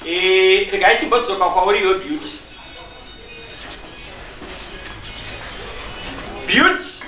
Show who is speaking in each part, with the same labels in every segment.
Speaker 1: Eh, regai timbodzoka kwauri iwe Beauty. Beauty,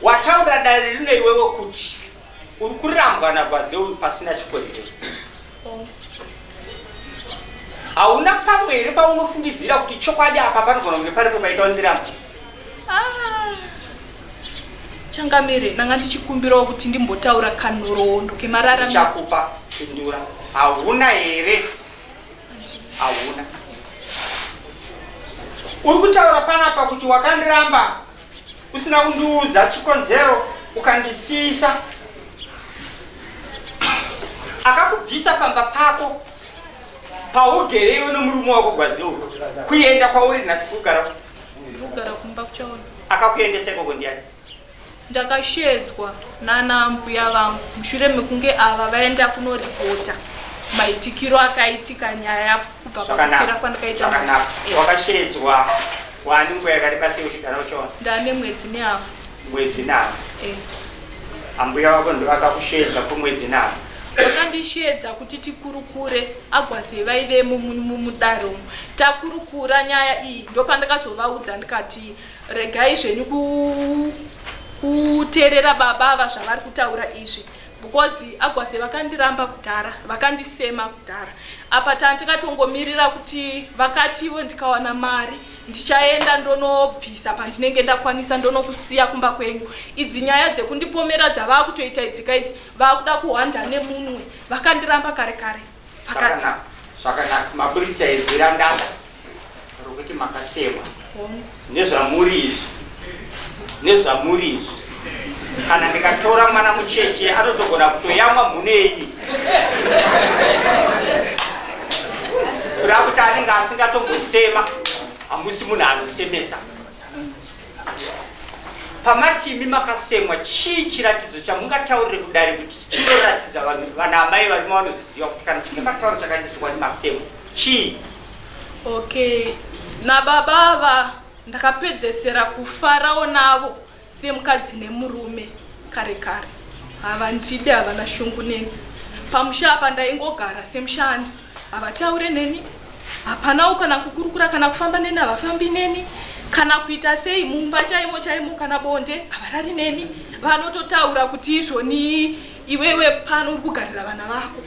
Speaker 1: wataura dare rino iwewe kuti uri kurambwa naGwaze uyu pasina chikonzero. Hauna pamwe here paunofungidzira kuti chokwadi apa panogona kunge paripo paita undiramba?
Speaker 2: Ah, changamire, ndanga ndichikumbirawo kuti ndimbotaura kanhoroondo kemararamiro.
Speaker 1: Ndichakupa pindura. Hauna here? Hauna. Uri kutaura panapa kuti wakandiramba usina kundiudza chikonzero ukandisiisa. Akakubvisa pamba pako paugere iwe nomurume wako Gwaziwo kuenda kwauri nhasi kugara
Speaker 2: Ndikugara kumba kuchaona.
Speaker 1: Akakuendesa ikoko ndiani?
Speaker 2: Ndakasheedzwa nana ambuya vangu mushure mekunge ava vaenda kunoripota maitikiro akaitika nyaya kubva pakupera kwandakaita.
Speaker 1: Zvakanaka. Wakasheedzwa wani nguva yakareba sei uchigara uchiona?
Speaker 2: Ndane mwedzi nehafu.
Speaker 1: Mwedzi nehafu. Eh. Ambuya vako ndovakakusheedza kwemwedzi nehafu.
Speaker 2: Vakandisheedza kuti tikurukure agwaze vaivemo mudare umu. Takurukura nyaya iyi ndopandakazovaudza ndikati regai zvenyu kuteerera baba ava zvavari kutaura izvi because agwaze vakandiramba kudhara vakandisema kudhara apa tanga takatongomirira kuti vakativo ndikawana mari ndichaenda ndonobvisa pandinenge ndakwanisa ndonokusiya kumba kwenyu idzi nyaya dzekundipomera dzavakutoita idzika idzi vakuda kuhwanda nemunwe vakandiramba kare kare
Speaker 1: Zvakanaka, zvakanaka. Maburitsa izwi randada rokuti makasemwa nezvamuri izvi, nezvamuri izvi. Kana ndikatora mwana mucheche anotogona kutoyamwa mhuno yenyu. Kureva kuti anenge asingatombosema, hamusi munhu anosemesa. Pamati imi makasemwa, chii chiratidzo chamungataurire kudare kuti chinoratidza vanhu vana amai varimo vanozviziva kuti kana chinge mataura chakaita chokwadi masemwa chii?
Speaker 2: Okay, nababa ava ndakapedzesera kufarawo navo semukadzi nemurume kare kare. Havandide, havana shungu neni. Pamusha apa ndaingogara semushandi, havataure neni, hapanawo kana kukurukura kana kufamba neni, havafambi neni kana kuita sei mumba chaimo chaimo, kana bonde havarari neni. Vanototaura kuti izvoni iwewe pano uri kugarira vana vako,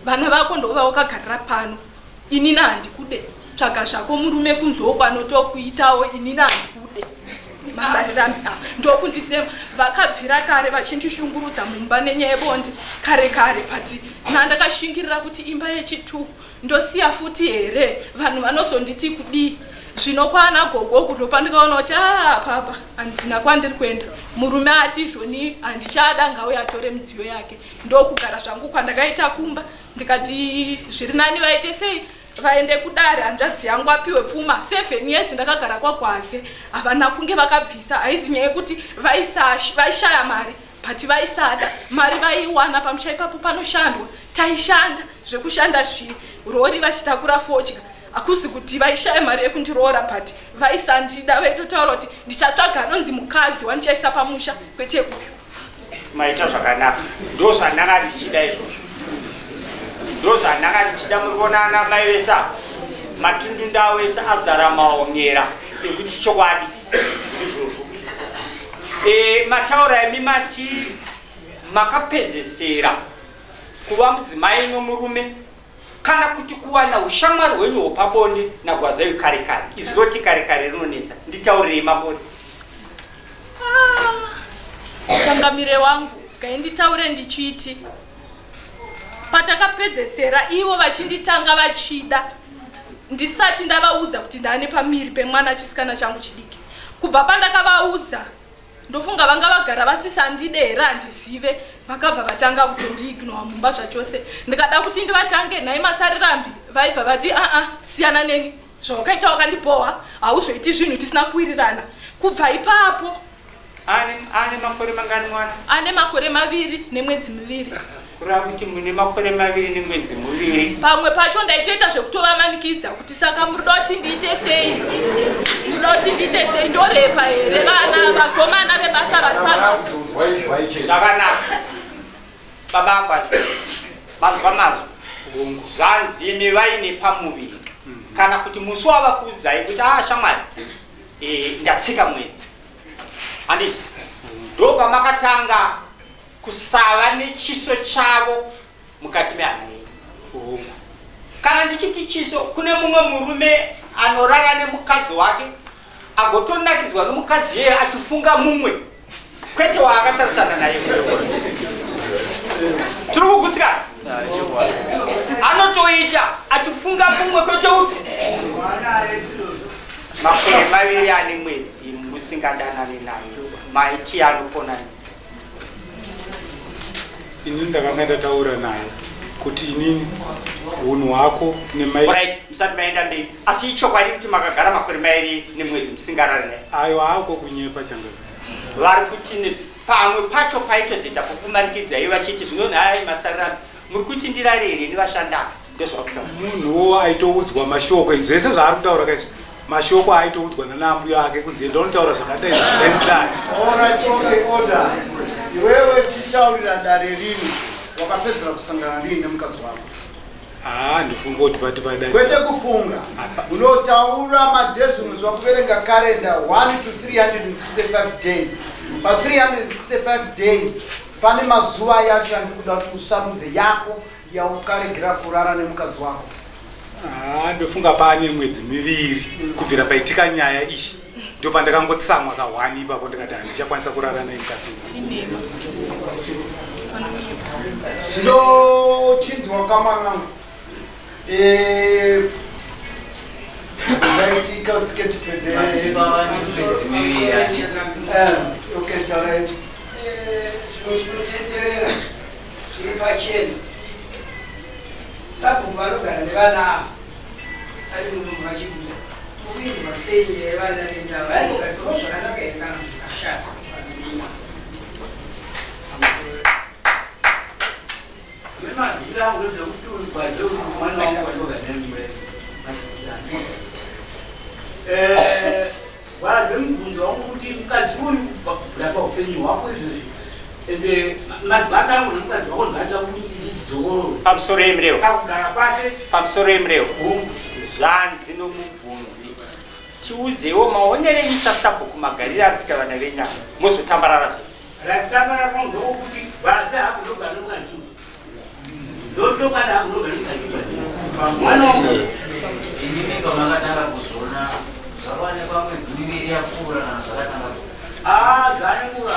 Speaker 2: vana vako ndovawakagarira pano, inini handikude tsvaga zvako murume kunzoko anotokuitawo inini handikude masarirami ah, ndokundisema vakabvira kare vachindishungurudza mumba nenyaya yebonde kare kare but nandakashingirira kuti imba yechitu ndosiya futi here vanhu vanozonditi kudii zvino kwana gogo uku ndopandikaona kuti ah papa handina kwandiri kuenda murume ati izvoni handichada ngauye atore midziyo yake ndokugara zvangu kwandakaita kumba ndikati zviri nani vaite sei vaende kudare hanzvadzi yangu apiwe pfuma seven years ndakagara kwagwaze havana kunge vakabvisa haizi nyaya yekuti vaishaya mari but vaisada mari vaiiwana pamusha ipapo panoshandwa taishanda zvekushanda zvirori vachitakura fodya hakuzi kuti vaishaya mari yekundiroora but vaisandida vaitotaura kuti ndichatsvaga anonzi mukadzi wandichaisa pamusha kwete uyu
Speaker 1: Maita zvakanaka, ndozvandanga ndichida izvozvo, ndozvandanga ndichida. Muri kuona ana mai vese ava, matundunda avo ese azara maongera ekuti chokwadi izvozvo. E, mataura imi mati makapedzesera kuva mudzimai nomurume kana kuti kuwana ushamwari hwenyu hwepabonde naGwazayu kare kare. Izwi roti kare kare rinonetsa, nditaurirei makore.
Speaker 2: Ah, changamire wangu gainditaure ndichiti patakapedzesera ivo vachinditanga vachida ndisati ndavaudza kuti ndaane pamiri pemwana chisikana changu chidiki kubva pandakavaudza ndofunga vanga vagara vasisandide here handizive vakabva vatanga kutondiignowa mumba zvachose ndikada kuti ndivatange nhai masarirambi vaibva vati aa siyana neni Zvawakaita wakandibhowa, hauzoiti zvinhu tisina kuwirirana. Kubva ipapo.
Speaker 1: Ane, ane makore mangani mwana?
Speaker 2: Ane makore maviri nemwedzi miviri.
Speaker 1: Kureva kuti mune makore maviri nemwedzi muviri.
Speaker 2: Pamwe pacho ndaitoita zvekutovamanikidza kuti saka muruda kuti ndiite sei? Muruda kuti ndiite sei? Ndorepa here vana vakomana vebasa vari pano?
Speaker 1: Zvakanaka. Baba Akwazi, manzwa mazwi. Zvanzi imi vaine pamuviri kana kuti musi wavakuudzai kuti a ah, shamwari e, ndatsika mwedzi handiti ndopamakatanga kusava nechiso chavo mukati mehana yenyu. Kana ndichiti chiso, kune mumwe murume anorara nemukadzi wake agotonakidzwa nomukadzi yeye achifunga mumwe kwete waakatarisana naye. Tiri kugutsikana? Anotoita achifunga mumwe kwete upi. Makore maviri ane mwedzi musingadanani naye, maiti anopona
Speaker 3: Inini ndakanga ndataura naye kuti inini unhu hwako
Speaker 1: nemai. Right, musati maenda mberi. Asi ichokwadi kuti makagara makore mairi nemwedzi musingarari naye?
Speaker 3: Aiwa, hako kunyepa changa.
Speaker 1: Vari kuti pamwe pacho paitozoita pokumanikidzai vachiti zvino nhai masarira muri kuti ndirare here nevashandi ava ndozvakutaura.
Speaker 3: Munhuwo aitoudzwa mashoko zvese zvaari kutaura kaizvi mashoko aaitoudzwa nana ambuya ake kunzi enda unotaura zvakadai zvakadai mudare.
Speaker 4: Alright, okay, order. Iwewe titaurira dare rino wakapedzera kusangana rini nemukadzi wako?
Speaker 3: Haa, ndofunga kuti pati padai.
Speaker 4: Kwete kufunga. Unotaura madays unoziva kuverenga calendar 1 to 365 days. Pa 365 days pane mazuva yacho andiri kuda kuti usarudze yako yaukaregera kurara nemukadzi wako.
Speaker 3: Ah, ndofunga paane mwedzi miviri kubvira paitika nyaya iyi ndopandakangotsamwa kahwani ipapo ndikati handichakwanisa kurara naye mukadzi uyu.
Speaker 4: Ndochinzwa kamwanangu zvaitika usike tipedze. Okay, taurai.
Speaker 5: Zviro zvinotenderera zviri pachena. Sabhuku vanogara nevana ava ari muno vachibuda mukuinzwa sei nyaya yevana venyu ava vaimbogarisirwa zvakanaka here kana zvakashata vanhu venyu
Speaker 1: Nemazita angu ndezvekuti uri gwaze uri mwana wangu wanogara nemure Gwaze mubvunzo wangu kuti mukadzi uyu kubva paupenyu hwako izvozvi ende mabata angu nemukadzi wako ndinoita kuti ndizokorore Pamusoro yemurewo. Pakugara kwake. Pamusoro yemurewo. Zvanzi nomubvunzi tiudzewo maonero enyu sasabhuku magariro ari kuita vana venyu ava mozotambarara zve. Ratambarara kwangu ndokuti gwaze hakunogara nemukadzi uyu. Ndochokwadi hakunogara nemukadzi gwaze. Mwana wangu.
Speaker 6: Inini pamakatanga kuzviona zvakaonekwa mwedzi miviri yapfuura kana zvakatanga
Speaker 1: Ah, zvane nguva.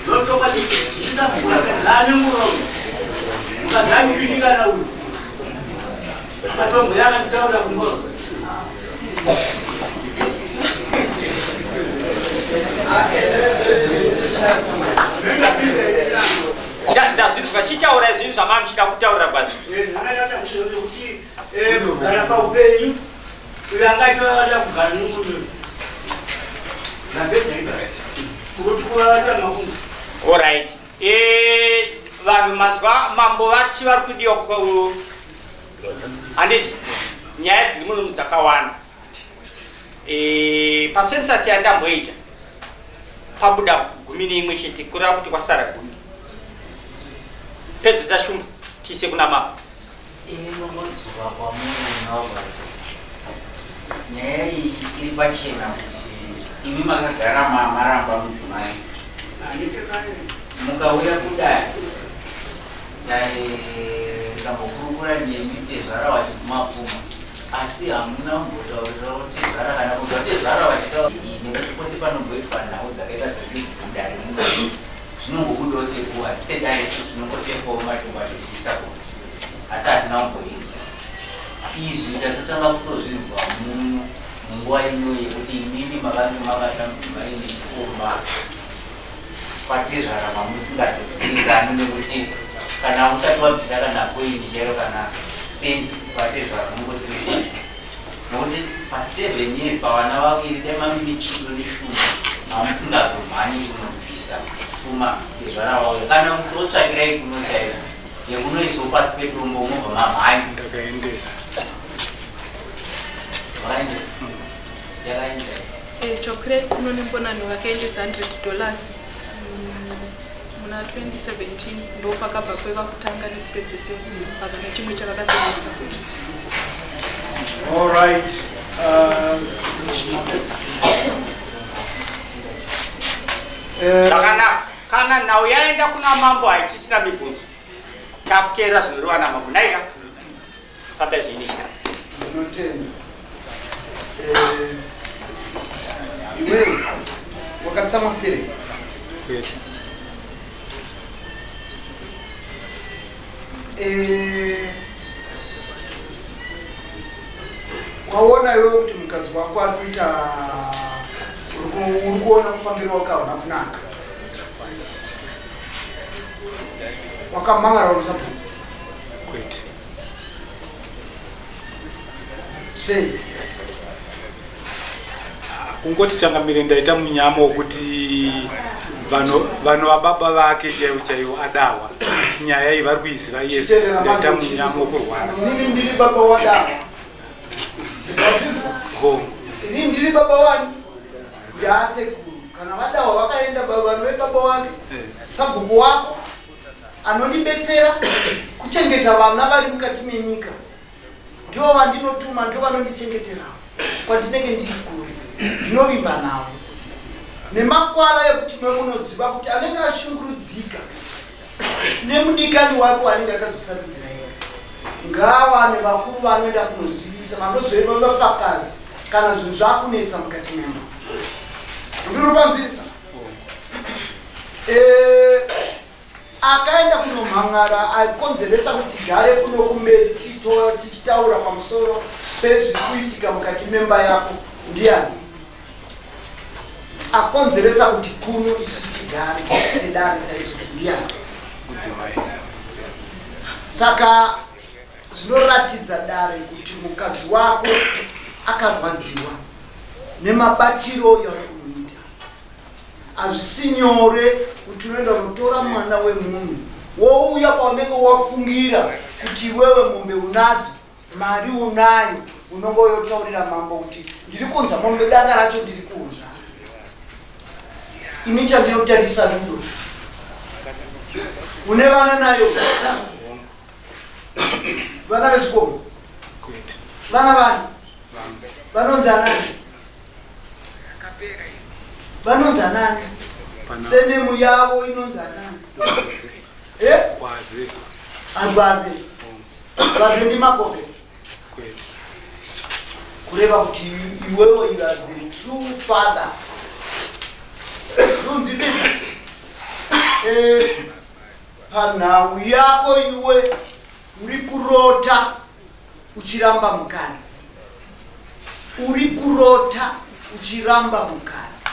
Speaker 1: Ndochokwadi zvane nguva. Mukadzi anoshushikana uyu. Akatombo yakanditaura kungoro. Ndazvinzwa chitaurai zvinhu zvamanga muchida kutaurira gwazi.
Speaker 5: Kugara paupenyu uyo angaita vada kugara nemurume ndapedza ipa kuti kuvavata makumbo.
Speaker 1: Alright. Eh, vanhu manzwa mambo vati vari kudiwa ku handiti nyaya dziri muno dzakawanda. Eh, pacensus yandamboita pabuda 11 chete kureva kuti kwasara 10. Pedzisa shumba tiise kuna mambo.
Speaker 6: Ini ndongodzoka kwamuri naVaGwazi. Nyaya iyi iri pachena kuti imi makagara maramba mudzimai. Mukauya kudare, dare rikambokurukura nemi tezvara vachibvuma pfuma asi hamuna kumbotaurirawo tezvara kana kunzwa tezvara vachitaura nekuti pose panomboitwa nhau dzakaita sedzidzi dzemudare muno zvinongobudawo seku asi sedare isusu tinongosefawo mashoko acho tichiisa kurutivi asi hatina kumboinzwa izvi tatotanga kutozvinzwa muno munguva ino yekuti imimi makange mabata mudzimai nechikomba kwatezvara mamusingatozivikani nekuti kana usati wabvisa kana koini chairo kana sendi kwatezvara unongosivei Nokuti paseven years pavana vaviri dai mamine chido neshungu mamusingazomhanyi kunobvisa pfuma tezvara vauya kana musi wotsvakirai kuno chaiko yekunoiswo pasi pedombo mobva mamhanyi.
Speaker 3: Ndakaendesa.
Speaker 6: Vakaendesa. Yakaenda.
Speaker 2: Eh, tsvakirai kuno nembonano vakaendesa $100 muna muna 2017 ndopakabva kweva kutanga nekupedzisira havana chimwe chavakazonetsa futi.
Speaker 4: All right.
Speaker 1: Zvakanaka. Kana nhau yaenda kuna mambo haichisina mibvunzo. Takuteerera zvinoreva namambo. Naika. Famba zvinishina.
Speaker 4: Ndinotenda. Eh, iwewe wakatsamwa stereki.
Speaker 3: Kwete.
Speaker 4: Eh, waona iwewe kuti mukadzi wako ari kuita uri kuona mufambiro wake hauna kunaka. Wakamangara usabhuku.
Speaker 3: Kwete.
Speaker 4: Sei?
Speaker 3: Kungoti changamire ndaita munyama wokuti vanhu vanhu vababa vake chaivo chaivo adawa nyaya iyi vari kuiziva yese
Speaker 4: Chiterera
Speaker 3: ndaita
Speaker 4: manje
Speaker 3: munyama wokurwara.
Speaker 4: Inini ndiri baba wadawa. Wazvinzwa?
Speaker 3: Hongu.
Speaker 4: Inini ndiri baba wani? Ndaasekuru. Kana vadawa vakaenda baba vanhu vebaba wake, sabhuku wako anondibetsera kuchengeta vana vari mukati menyika. Ndivo vandinotuma, ndivo vanondichengeterawo kwandinenge ndiri kure. Ndinovimba navo. Nemakwara ekuti mwe munoziva kuti anenge ashungurudzika nemudikani wake waanenge akazvisarudzira ega. Ngaawane vakuru vaanoenda kunozivisa vanozove vafakazi kana zvinhu zvakunetsa mukati memba. Ndiri kupanzwisisa? Eh, akaenda kunomhan'ara akonzeresa kuti tigare kuno kumberi tichitaura pamusoro pezviri kuitika mukati memba yako ndiani? Akonzeresa kuti kuno isusu tigare sedare saizvozvo ndiani?
Speaker 3: Mudzimai.
Speaker 4: Saka zvinoratidza dare kuti mukadzi wako akarwadziwa nemabatiro yauri kumuita. Hazvisi nyore kuti unoenda unotora mwana wemunhu wouya paunenge wafungira kuti iwewe mombe unadzo, mari unayo, unonge wotaurira mambo kuti ndiri kunza mombe, danga racho ndiri kunza. Ini chandinotarisa rudo. Une vana nayo? Vana vechikoro?
Speaker 3: Kwete.
Speaker 4: Vana vani? Vanonzi anani? Vanonzi anani? Senemu yavo inonzi anani? Eh?
Speaker 3: Gwaze.
Speaker 4: Agwaze. Gwaze ndi Makope.
Speaker 3: Kwete.
Speaker 4: Kureva kuti iwewe you are the true father. Unonzwisisa? Panhau yako iwe uri kurota uchiramba mukadzi. Uri kurota uchiramba mukadzi.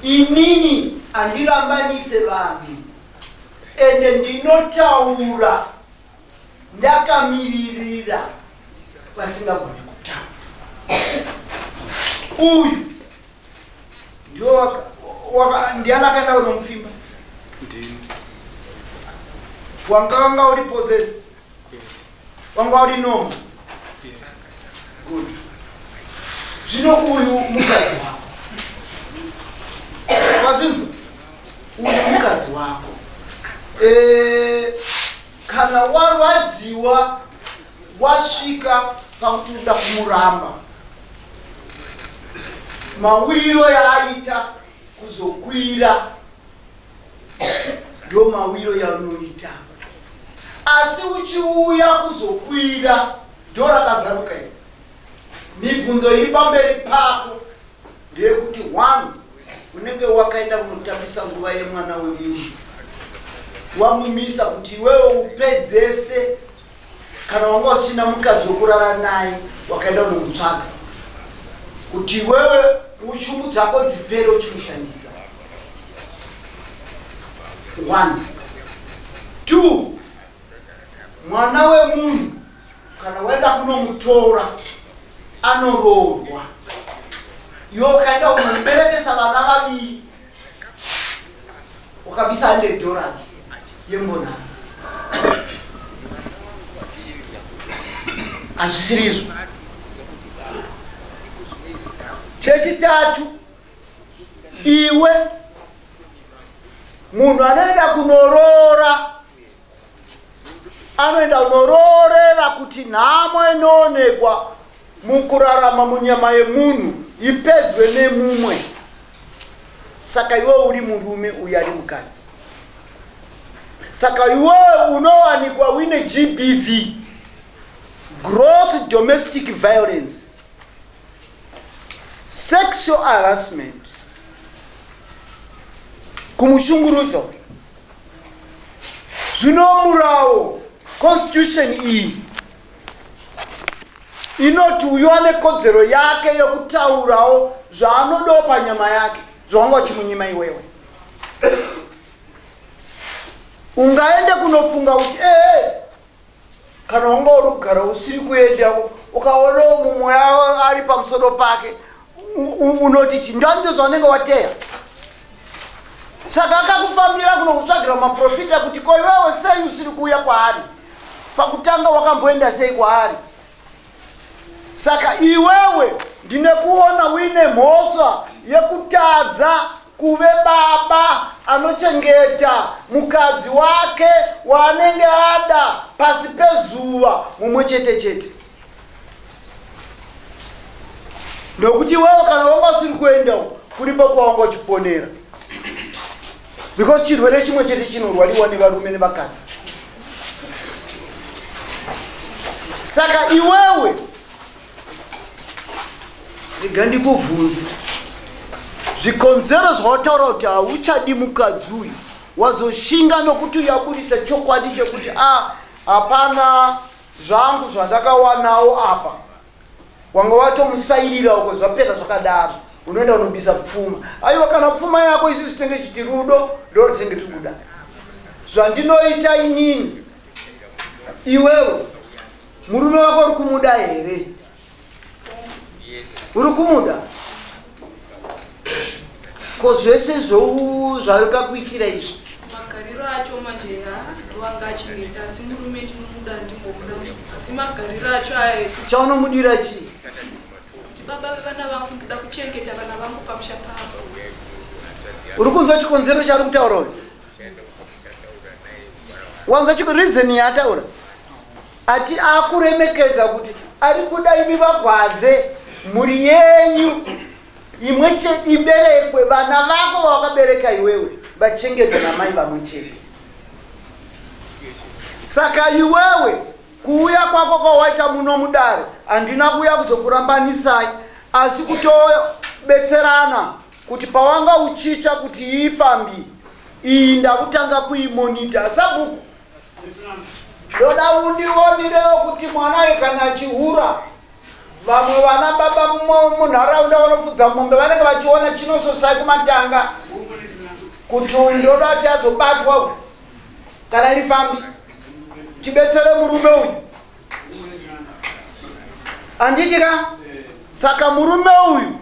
Speaker 4: Inini andirambanise vanhu, ende ndinotaura ndakamiririra vasingagone kutaura. Uyu ndiwo ndiani akaenda kunomufimba?
Speaker 3: Ndini.
Speaker 4: Wanga wanga uri possessed?
Speaker 3: Kwete.
Speaker 4: Wanga uri normal?
Speaker 3: Yes.
Speaker 4: Good. Zvino uyu mukadzi wako. Wazvinzwa? Uyu mukadzi wako. Kana warwadziwa wasvika pakuti unoda kumuramba, mawiro yaaita kuzokwira ndo mawiro yaunoita, asi uchiuya kuzokwira ndo rakazaruka iri. Mibvunzo iri pamberi pako ndeyekuti 1, unenge wakaenda kunotambisa nguva yemwana wemunhu, wamumisa kuti iwewe upedzese. Kana wanga usina mukadzi wekurara naye, wakaenda kunomutsvaga kuti iwewe shungu dzako dzipere uchimushandisa. 1, 2, mwana wemunhu kana waenda kunomutora anoroorwa, iwe ukaenda kunomuberekesa vana vaviri ukabisa hundred dollars yembonano, hazvisiri izvo. Chechitatu, iwe Munhu anoenda kunoroora anoenda kunoroorera kuti nhamo inoonekwa mukurarama munyama yemunhu ipedzwe nemumwe. Saka iwe uri murume, uyu ari mukadzi. Saka iwewe unowanikwa uine GBV, gross domestic violence, sexual harassment, kumushungurudza. Zvino murawo, constitution iyi inoti uyu ane kodzero yake yekutaurawo zvaanodawo panyama yake, zvawanga uchimunyima iwewe. Ungaende kunofunga kuti ee, kana wanga uri kugara usiri kuenda, ukaonawo mumwe ari pamusoro pake, unoti chi ndando zvaunenge wateya. Saka akakufambira kunokutsvagira maprofita kuti ko iwewe sei usiri kuuya kwaari? Pakutanga wakamboenda sei kwaari? Saka iwewe ndinekuona uine mhosva yekutadza kuve baba anochengeta mukadzi wake waanenge ada pasi pezuva mumwe chete chete, nokuti iwewe kana wanga usiri kuenda kuripo kwawanga uchiponera, because chirwere chimwe chete chinorwariwa nevarume nevakadzi. Saka iwewe, rega ndikuvhunze, zvikonzero zvawataura kuti hauchadi mukadzi uyu, wazoshinga nokuti uyabudisa chokwadi chekuti a hapana zvangu zvandakawanawo apa, wanga watomusairira uko, zvapera zvakadaro, unoenda unobisa pfuma. Aiwa, kana pfuma yako, isusu tinenge tichiti rudo ndo rutinenge tiri kuda. Zvandinoita inini, iwewe murume wako uri kumuda here? Uri kumuda? Ko zvese zvarikakuitira izvi?
Speaker 2: Magariro acho manje ndoanga achinetsa, asi murume ndinomuda, ndimbomuda, asi magariro acho aya.
Speaker 4: Chaunomudira chii?
Speaker 2: Kuti baba vevana vangu, ndoda kuchengeta vana vangu pamusha pavo.
Speaker 4: Uri kunzwa chikonzero chaari kutaura uyu? Wanzwa reason yaataura? Ati akuremekedza kuti ari kuda imi vagwaze mhuri yenyu imwe chete, iberekwe vana vako vawakabereka iwewe, vachengetwa namai vamwe chete. Saka iwewe kuuya kwako kwawaita muno mudare, handina kuuya kuzokurambanisai, asi kutobetserana kuti pawanga uchicha kuti ifambi iyi, ndakutanga kuimonita. Sabhuku, ndoda undionirewo kuti mwana uyu kana achihura, vamwe vana baba munharaunda vanofudza mombe vanenge vachiona chinososai kumatanga kuti uyu ndoda kuti azobatwa uyu kana iri fambi, tibetsere murume uyu, handiti ka? Saka murume uyu